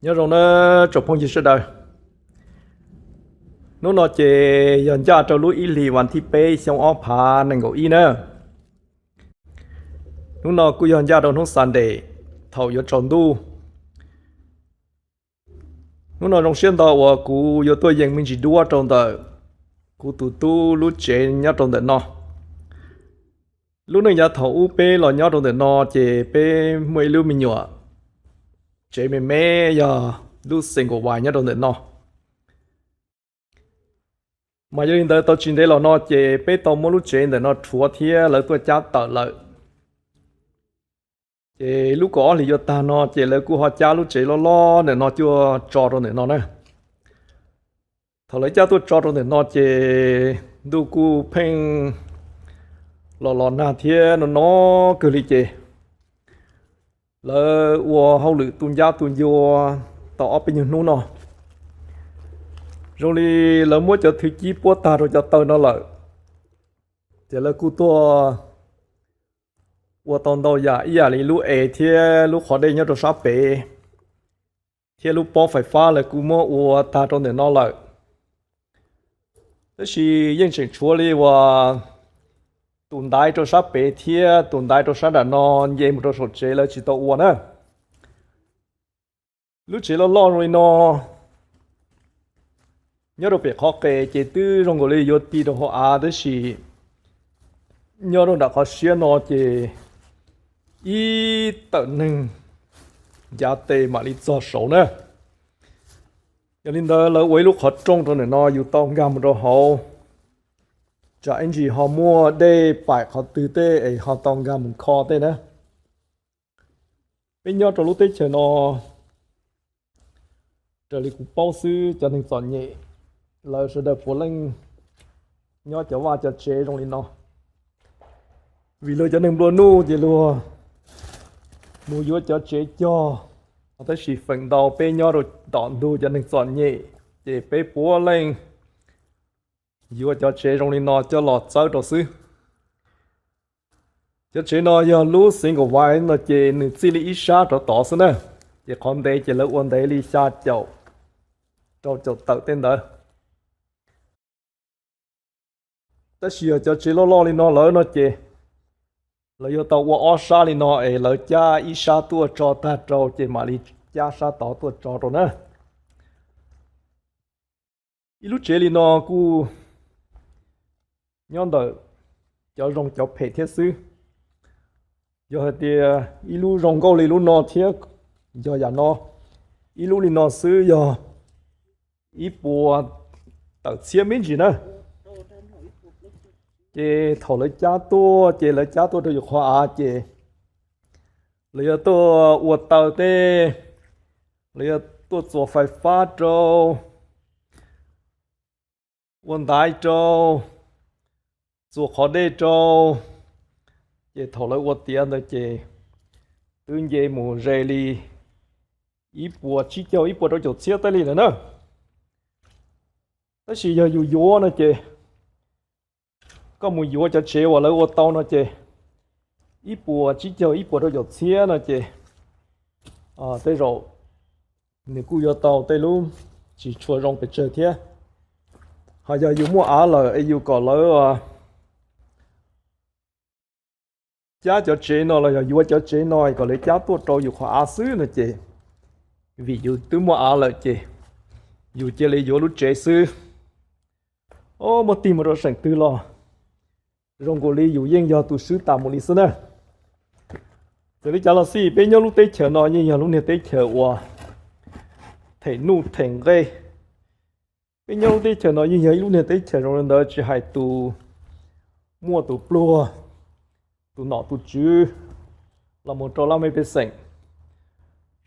Nyob zoo nawb tsoom phooj ywg sawv daws. Hnub no ces yog ncaj rau lub ib hlis vas thib peb xyoo ob phav nees nkaum ib na. Hnub no kuj yog ncaj rau hnub Sunday thaum yuav tsaus ntuj. Hnub no zoo siab ntau uas kuv yuav tuaj yees me ntsis duab rau ntawm kuv tus tub lub tsev nyob rau ntawm no. Lub neej yav thaum ub peb los nyob rau ntawm no ces peb muaj ib lub me nyuam tsev me me yog lub single wide nyob rau ntawm no. Mas yog li ntawd tau tsis ntev los no ces peb tau muab lub tsev ntawm no rhuav thiab lawv tuaj cab tawm lawm. Ces lub kaum ob hlis yuav tag no ces lawv kuj ho cab lub tsev loj loj ntawm no tuaj tso rau ntawm no na. Thaum lawv cab tuaj tso rau ntawm no ces ntuj kuj pheej los los nag thiab no no kawg li ces lawv ua hauj lwm tu ncab tu ncua tau ob peb nyuag hnub no. Zoo li lawv muab cov thwv cib puab tag rau cov taw no lawm, ces lawv kuj tuaj ua tau ntau yam ib yam li lub es thiab lub qhov dej nyob rau sab pem, thiab lub pob fais fab lawv kuj muab ua tag rau ntawm no lawm. Tab sis yeej tseem tshuav li uas tus ntaiv rau sab pem thiab tus ntaiv rau sab nram no nce mus rau saum tsev lawv tsis tau ua na. Lub tsev loj loj zoo li no nyob rau pem qhov qes ces twb zoo nkaus li yuav ti rau hauv av tab sis nyob rau nram qhov siab no ces ib tawm neeg ncav tes mam li txog saud na. Yog li ntawd lawv ua ib lub qhov rooj rau ntawm no yus tau nkag mus rau hauv, tsam ib ntsis ho muaj dej paim qhov twg tej es ho tau nkag mus kho tej na. Peb nyob rau lub teb chaws no, raws li kuv paub xwb cov neeg txom nyem lawv sawv daws puav leej nyob cov vaj cov tsev zoo li no. Vim luag cov neeg nplua nuj ces luag mus yuav cov tsev cog, tab sis feem ntau peb nyob rau tom ntug cov neeg txom nyem ces peb puav leej yuav cov tsev zoo li no coj los txawb rau xwb. Cov tsev no yog lub single wide no ces nws txij li ib sab rov tod xwb na, ces qhov ntev ces lawv ua ntev li xya caum rau caum tawm tej ntawd. Tab sis yog cov tsev loj loj li no lawm no ces lawv yuav tau ua ob sab li no es lawv cab ib sab tuaj tso tag rau ces mam li cab sab tod tuaj tso rau na. Ib lub tsev li no kuj nyob ntawm cov zoo cov phem thiab xwb. Yog hais tias ib lub zoo nkauj li lub no thiab yog yam no, ib lub li no xwb yog ib puas tawm txhiab me ntsis na. Ces thaum lawv cab tuaj ces lawv cab tuaj rau yus qhov av ces lawv yuav tuaj ua taw tej, lawv yuav tuaj txuas fais fab rau, ua ntaiv rau, txuas qhov dej rau. Ces thaum lawv ua tiav ntawd ces twb nce mus ze li ib puas tsib caug ib puas rau caum txhiab tej li lawm na. Tab sis yog yus yuav no ces koj mus yuav cov tsev uas lawv ua tau no ces ib puas tsib caug ib puas rau caum txhiab no ces tej zaum nws kuj yuav tau tej lub tsis tshua zoo pes tsawg thiab. Ho yog yus muaj av lawm es yus kom lawv cab cov tsev no los yog yuav cov tsev no kom lawv cab tuaj rau yus qhov av xwb no ces, vim yus twb muaj av lawm ces yus cia li yuav lub tsev xwb. O, muaj tig mus rau seem twg los zoo nkaus li yus yeej yog tus swb tas mus li xwb na. Txawm li cas los xij peb nyob lub teb chaws no yeej yog lub niag teb chaws uas them nuj them nqe. Peb nyob lub teb chaws no yeej yog ib lub niag teb chaws zoo li ntawd tsis hais tus muaj tus pluag, tus nom tus tswv, los mus rau laj mej pej xeem,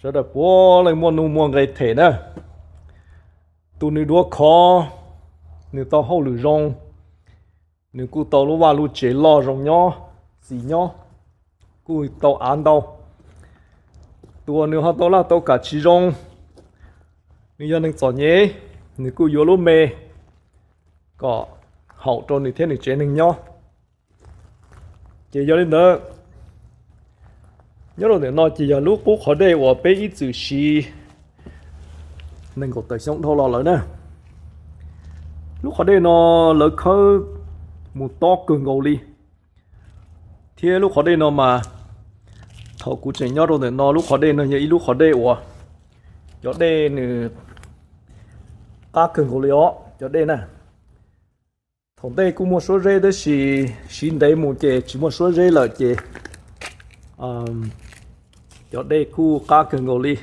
sawv daws puav leej muaj nuj muaj nqe them na. Tus nws duav khov, nws tau hauj lwm zoo, nws kuj tau lub vaj lub tsev loj zoo nyob, txim nyob, kuj tau av ntau. Tus uas nws ho tau laj tau kam tsis zoo, nws yog neeg txom nyem, nws kuj yuav lub me kom haum rau nws thiab nws tsev neeg nyob. Ces yog li ntawd, nyob rau ntawm no ces yog lub qub qhov dej uas peb ib txwm siv nees nkaum tawm xyoo dhau los lawm na. Lub qhov dej no lawv khawb mus tob kawg nkaus li, thiab lub qhov dej no mas thaum kuv tseem nyob rau ntawm no lub qhov dej no yog ib lub qhov dej uas cov dej nws qab kawg nkaus li os cov dej na. Thaum ntej kuj muaj suab zeb tab sis siv ntev mus ces tsis muaj suab zeb lawm ces cov dej kuj qab kawg nkaus li.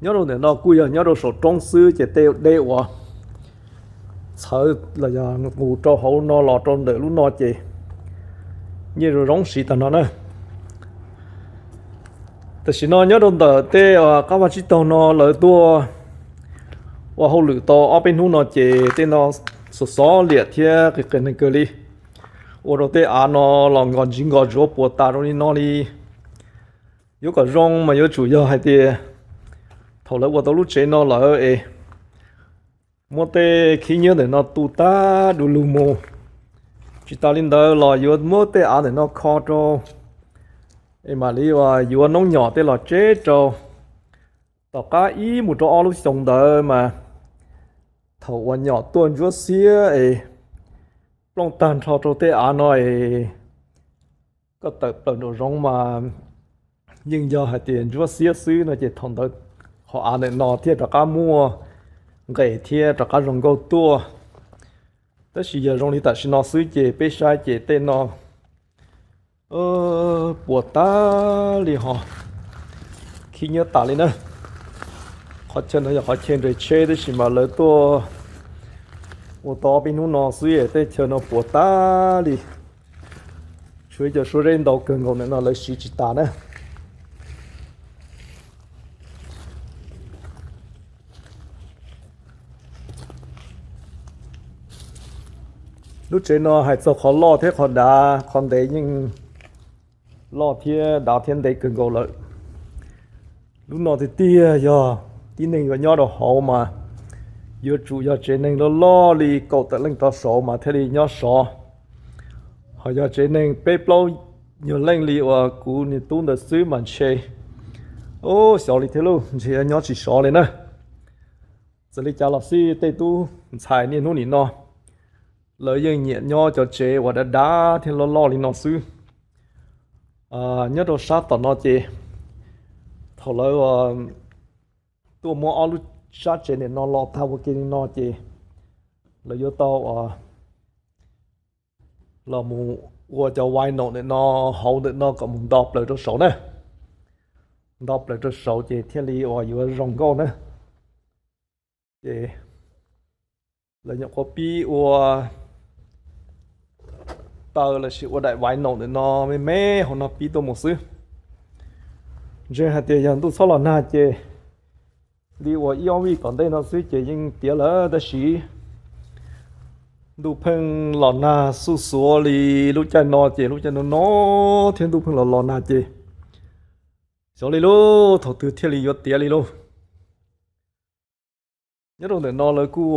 Nyob rau ntawm no kuj yog nyob rau saum roob xwb ces tej dej uas txhawv los yog nqus rau hauv no los rau ntawm lub no ces yeej zoo zoo siv tag no na. Tam sim no nyob rau ntawm tej qab vaj tsib taug no lawv tuaj ua hauj lwm tau ob peb hnub no ces tej no xov xov liam thiab qias qias neeg kawg li. Ua rau tej av no los nkos ntsis nkos ntsuav puas tas rau li no li. Yuav kom zoo mas yuav tsum yog hais tias thaum lawv ua tau lub tsev no lawm es muab tej khib nyiab ntawm no tu tag du lug mus. Tsis tas li ntawd los yuav muab tej av ntawm no kho rau es mam li uas yuav noob nyom tej los tseb rau. Tom qab ib mus rau ob lub xyoo ntawd mas thaum uas nyom tuaj ntsuab xiab es plooj tag nrho rau tej av no es koj tawm plaws nraum zoov mas yeej yog hais tias ntsuab xiab xwb no ces thaum ntawd qhov av ntawm no thiaj rov qab muaj nqes thiab rov qab zoo nkauj tuaj. Tab sis yog zoo li tam sim no xwb ces peb saib ces tej no puas tag li ho khib nyiab tas li na. Qhov chaw no yog qhov chaw nres tsheb tab sis mas lawv tuaj ua tau ob peb hnub no xwb es tej chaw no puas tag li. Tshuav ib co suab zeb ntau kawg nkaus ntawm no lawv siv tsis tas na. Lub tsev no hais txog qhov loj thiab qhov dav qhov ntev yeej loj thiab dav thiab ntev kawg nkaus lawm. Lub no tiag tiag yog tib neeg yuav nyob rau hauv mas yuav tsum yog tsev neeg loj loj li kaum tawm leej rov saud mas thiaj li nyob sov. Ho yog tsev neeg peb plaub nyuag leej li uas kuv niag tub ntawd xwb mas ntshe, o, xyov li thiab lauj, ntshe nyob tsis sov li na. Txawm li cas los xij tej tub ntxhais niaj hnub nim no lawv yeej nyiam nyob cov tsev uas dav dav thiab loj loj li no xwb. Nyob rau sab tom no ces thaum lawv tuaj muab ob lub sab tsev ntawm no los tag ua ke li no ces lawv yuav tau los mus ua cov vinyl ntawm no hauv ntawm no kom mus nto plaws rau saud na. Nto plaws rau saud ces thiaj li uas yuav zoo nkauj na. Ces lawv nyuam qhuav pib ua taws lossis ua daim vinyl ntawm no me me hauv no pib tuaj mus xwb. Ntseeg hais tias yog ntuj txhob los nag ces li uas ib ob vij tom ntej no xwb ces yeej tiav lawm tab sis ntuj pheej los nag xuj xuav li lub caij no ces lub caij no no thiab ntuj pheej los los nag ces xyov li lauj, thaum twg thiaj li yuav tiav li lauj. Nyob rau ntawm no lawv kuj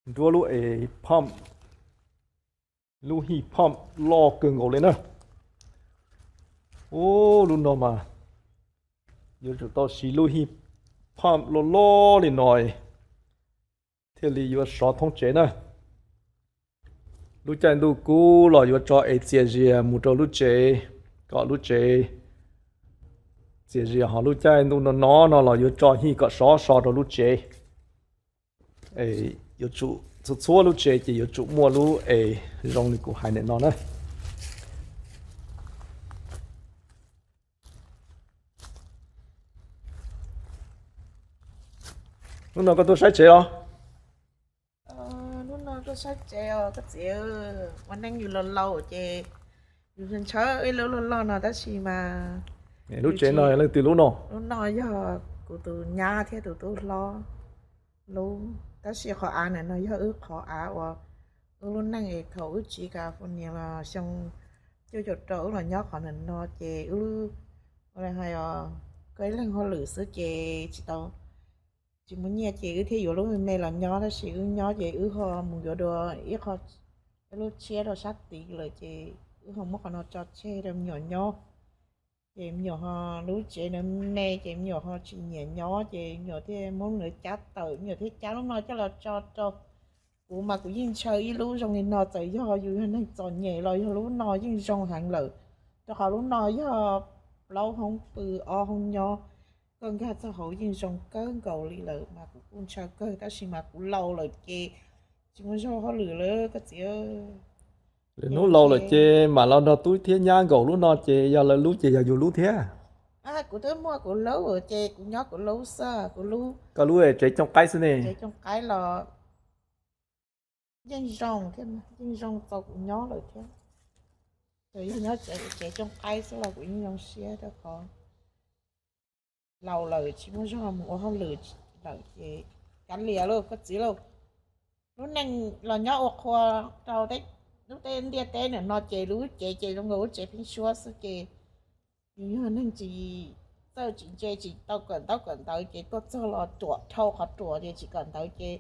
nruab lub es phom, lub hij phom loj kawg nkaus li na. Ub, lub no mas yuav tsum tau siv lub hij phom loj loj li no thiaj li yuav sov thoob tsev na. Lub caij ntuj kub los yuav tso es txias zias mus rau lub tsev, kom lub tsev txias zias, ho lub caij ntuj no no no los yuav tso hij kom sov so rau lub tsev. Yuav tsum txhua txhua lub tsev ces yuav tsum muaj lub es zoo li kuv hais ntawm no na. Hnub no koj tuaj saib tsev los? Hnub no tuaj saib tsev os koj txiv. Ua neej yus laus laus ces yus ntshaw ib lub loj loj no tab sis mas lub tsev no leej twg lub no? Lub no yog kuv tus nyab thiab tus tub hlob lub, tab sis qhov av ntawm no yog wb qhov av uas wb lub neej es thaum wb tsiv California los xyoo cuaj caum rau wb los nyob qhov ntawm no ces wb, ua li hais os, koj ib leeg hauj lwm xwb ces tsis tau, tsis muaj nyiaj ces wb thiaj yuav lub me me los nyob, tab sis wb nyob ces wb ho mus yuav dua ib qho, ib lub tshiab rau sab tid lawm ces wb ho muab qhov no tso tseg rau me nyuam nyob. Ces me nyuam ho lub tsev ntawd me ces me nyuam ho tsis nyiam nyob ces me nyuam thiaj muab lawv cab tawm, me nyuam thiaj cab lub no coj los tso rau. Kuv mas kuv yeej ntshaw ib lub zoo li no, txawm yog yus yog neeg txom nyem los yog lub no yeej zoo heev lawm, rau qhov lub no yog plaub hoob pw ob hoob nyob, koj nkag txog hauv yeej zoo kawg nkaus li lawm mas kuv kuj ntshaw kawg tab sis mas kuv laus lawm ces tsis muaj zog hauj lwm lawm koj txiv. Lwm hnub laus lawm ces mam los nrog tub thiab nyab nkaum lub no ces yog lawv lub ces yog yus lub thiab. Kuv twb muaj kuv lub ces kuv nyob kuv lub xwb, kuv lub. Koj lub tsev cooj qaib xwb ne. Tsev cooj qaib los yeej zoo thiab, yeej zoo txaus kuv nyob lawm thiab. Yog nyob tsev cooj qaib xwb los kuv yeej zoo siab rau qhov laus lawm tsis muaj zog mus ua hauj lwm lawm ces kav liam lauj koj txiv lauj. Lub neej los nyob ua qhua rau lub teb ntiaj teb ntawm no ces lub cev ces zoo nkaus lub tsev pheeb suab xwb ces yus yog neeg tsis txawj tsis ntse tsis tau kawm ntaub kawm ntawv ces tuaj txog los ruam dhau qhov ruam ces tsis kawm ntawv ces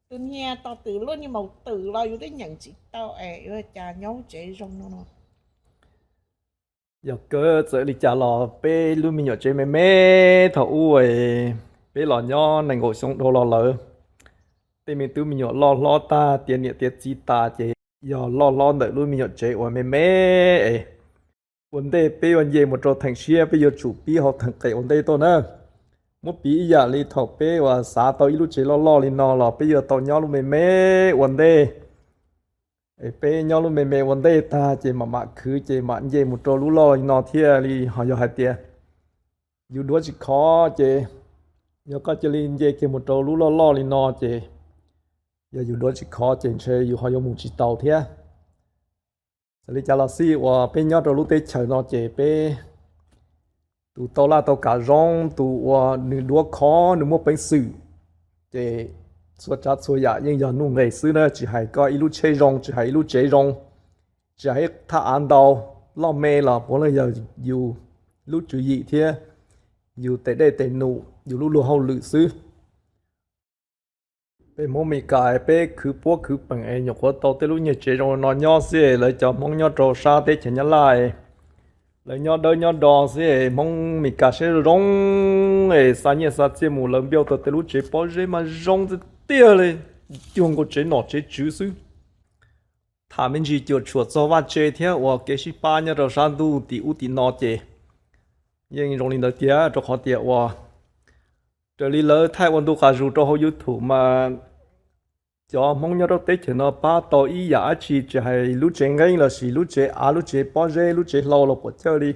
tus niag tau twm luaj niag maum twm los yus twb nyeem tsis tau es yuav cas nyob lub tsev zoo no no. Yog kawg txawm li cas los peb lub me nyuam tsev me me thaum ub peb los nyob nees nkaum xyoo dhau los lawm, tej me tub me nyuam loj hlob tag tiav niam tiav txiv tas ces yog loj hlob ntawm lub me nyuam tsev uas me me es ua ntej peb yuav nce mus rau theem siab peb yuav tsum pib hauv theem qes ua ntej tuaj na. Muab piv ib yam li thaum peb uas xav tau ib lub tsev loj loj li no los peb yuav tau nyob lub me me ua ntej. Es peb nyob lub me me ua ntej tag ces mam mam khwv ces mam nce mus rau lub loj li no thiaj li ho yog hais tias yus duav tsis khov ces yog koj cia li nce kiag mus rau lub loj loj li no ces yog yus duav tsis khov ces ntshe yus ho yuav mus tsis tau thiab. Txawm li cas los xij uas peb nyob rau lub teb chaws no ces peb tus tau laj tau kam zoo, tus uas nws duav khov nws muaj peev xwm, ces txhua tsav txhua yam yeej yog nuj nqes xwb na, tsis hais koj ib lub tsheb zoo, tsis hais ib lub tsev zoo, tsis hais ib thaj av ntau loj me los puav leej yog yus lub tswv yim thiab yus tes dej tes num, yus lub luag hauj lwm xwb. Peb Hmoob Mes Kas peb khwv puab khwv peem es nyuam qhuav tau tej lub nyuag tsev zoo no nyob xwb es lawv cov Hmoob nyob rau sab teb chaws Nyab Laj lawv nyob dawb nyob do xwb es Hmoob Mes Kas siab zoo es xa nyiaj xa txiaj mus lawv npiaj tau tej lub tsev pob zeb mas zoo tiag tiag li, cuag nkaus tsev nom tsev tswv xwb. Tham me ntsis cuam tshuam txog vaj tse thiab uas kev sib pab nyob rau sab ntuj tim ub tim no ces yeej zoo li ntawd tiag, rau qhov tias uas raws li lawv thaij ua ntu qas zus rau hauv YouTube mas cov Hmoob nyob rau teb chaws no pab tau ib yam dab tsi, tsis hais lub tsev nqeeb lossis lub tsev av, lub tsev pob zeb, lub tsev hlau los puam chawj li,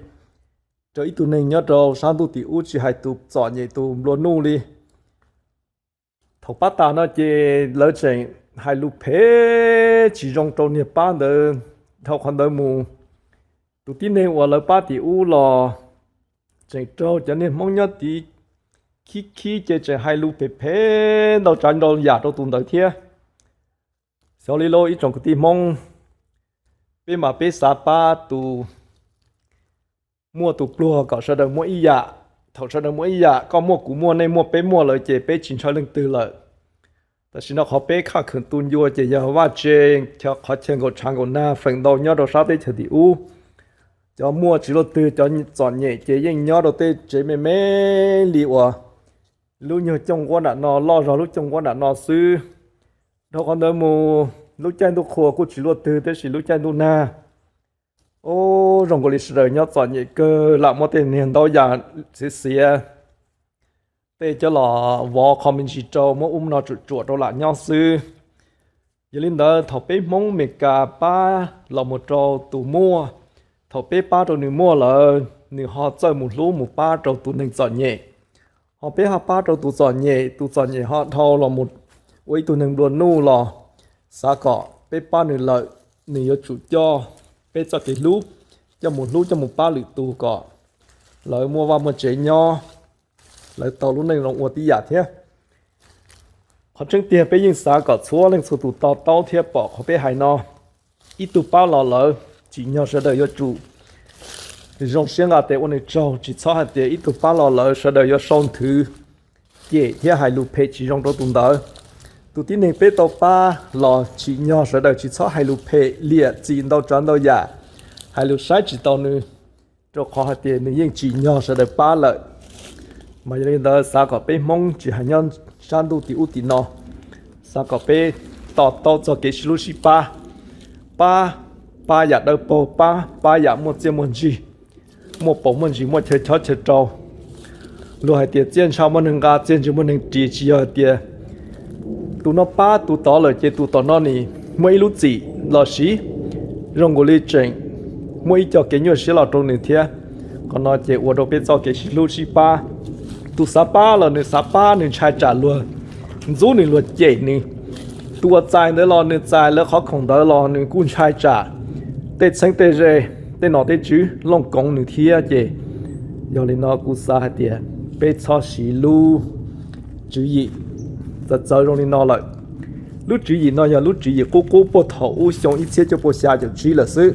rau ib tug neeg nyob rau sab ntuj tim ub tsis hais tus txom nyem tus nplua nuj li. Thaum pab tas no ces lawv tseem hais lus phem tsis zoo rau niag pab ntawd. Dhau qhov ntawd mus, tus tib neeg uas lawv pab tim ub los tseem raug cov niag Hmoob nyob tid khib khib ces tseem hais lus phem phem ntau tsav ntau yam rau tus ntawd thiab. Xyov li lauj ib tsoom kwv tij Hmoob, peb mas peb xav pab tus muaj tus pluag kom sawv daws muaj ib yam. Thaum sawv daws muaj ib yam, koj muaj kuv muaj nej muaj peb muaj lawm ces peb tsis ntshaw leej twg lawm. Tam sim no qhov peb khaj kheem tu ncua ces yog vaj tse, qhov chaw nkaum tshav nkaum nag feem ntau nyob rau sab teb chaws tim ub. Cov muaj tsis luaj twg, cov txom nyem ces yeej nyob rau tej tsev me me li uas lub nyuag cooj nquab nram no loj zog lub cooj nquab nram no xwb. Dhau qhov ntawd mus, lub caij ntuj qhua kuj tsis luaj twg tab sis lub caij ntuj nag, o, zoo nkaus li sawv daws nyob txom nyem kawg lam muab tej niag ntaub yam xiav xiav, tej coj los vov qho me ntsis rau muab ub no tsuam tsuam rau lam nyob xwb. Yog li ntawd thaum peb Hmoob Mes Kas pab los mus rau tus muaj, thaum peb pab rau nws muaj lawm nws ho txawj mus hlub mus pab rau tus neeg txom nyem. Ho peb ho pab rau tus txom nyem, tus txom nyem ho dhau los mus ua ib tug neeg nplua nuj los xav kom peb pab nws lawm, nws yuav tsum coj peb txoj kev hlub coj mus hlub coj mus pab lwm tus kom lawv muaj vaj muaj tsev nyob, lawv tau lub neej zoo ua tib yam thiab. Qhov tseeb tiag peb yeej xav kom txhua leej txhua tus to taub thiab pom qhov peb hais no. Ib tug pab los lawm, tsim nyog sawv daws yuav tsum zoo siab nqa tes ua nws tsaug, tsis txhob hais tias ib tug pab los lawm sawv daws yuav sau nthwv cem thiab hais lus phem tsis zoo rau tus ntawd. Tus tib neeg peb tau pab los tsim nyog sawv daws tsis txhob hais lus phem liam txim ntau tsav ntau yam, hais lus saib tsis taus nws, rau qhov hais tias nws yeej tsim nyog sawv daws pab lawm. Mas yog li ntawd xav kom peb Hmoob tsis hais nyob sab ntuj tim ub tim no, xav kom peb to taub txoj kev sib hlub sib pab, pab, pab yam dawb paug, pab, pab yam muaj txiaj muaj ntsig, muaj paus muaj ntsis, muaj chaw chob chaw rau. Luag hais tias txiaj ntsha muaj neeg nqa, txiaj ntsig muaj neeg ris, tsis yog hais tias tus no pab tus tod lawm ces tus tom no nim muaj ib lub txim los sis zoo nkaus li tseem muaj ib co kev nyuaj siab los rau nws thiab. Qhov no ces ua rau peb txoj kev sib hlub sib pab, tus xav pab los nws xav pab, nws ntshai tsam luag ntxub nws, luag cem nws. Tus uas txais ntawd los nws txais lawv qhov khoom ntawd los nws kuj ntshai tsam tej txheeb tej ze, tej nom tej tswv looj koov nws thiab. Ces yog li no kuv xav hais tias peb txhob siv lub tswv yim txawv txawv zoo li no lawm. Lub tswv yim no yog lub tswv yim qub qub puag thaum ub xyoo ib txhiab cuaj pua xya caum tsib lawm xwb.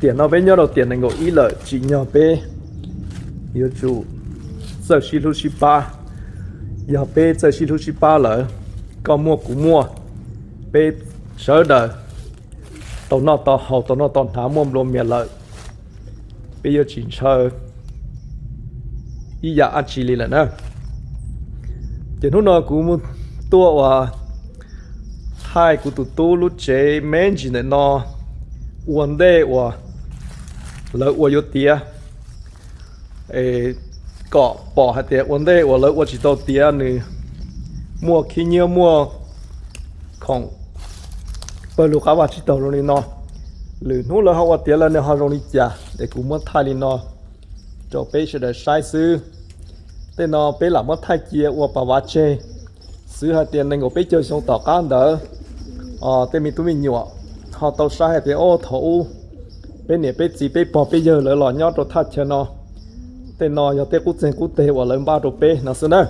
Tiam no peb nyob rau tiam nees nkaum ib lawm, tsim nyog peb yuav tsum txawj sib hlub sib pab. Yog peb txawj sib hlub sib pab lawm, koj muaj kuv muaj, peb sawv daws tau noj tau haus, tau noj tau hnav, muaj nplua mias lawm, peb yuav tsis ntshaw ib yam dab tsi li lawm na. Ces hnub no kuv mus tuaj uas thaij kuv tus tub lub tsev me ntsis ntawm no ua ntej uas lawv ua yuav tiav, kom pom hais tias ua ntej uas lawv ua tsis tau tiav nws muaj khib nyiab muaj khoom pawg lug qab vag tsis taus zoo li no. Lwm hnub lawv ho ua tiav lawm nws ho zoo li cas es kuv muab thaij li no rau peb sawv daws saib xwb. Tej no peb lam muab thaij cia ua pas vav tseg, xwv hais tias nees nkaum peb caug xyoo tom qab ntawd, tej me tub me nyuam ho tau saib hais tias o thaum ub peb niam peb txiv peb pog peb yawg lawv los nyob rau thaj chaw no. Tej no yog tej qub txeeg qub teg uas lawv npaj rau peb no xwb na.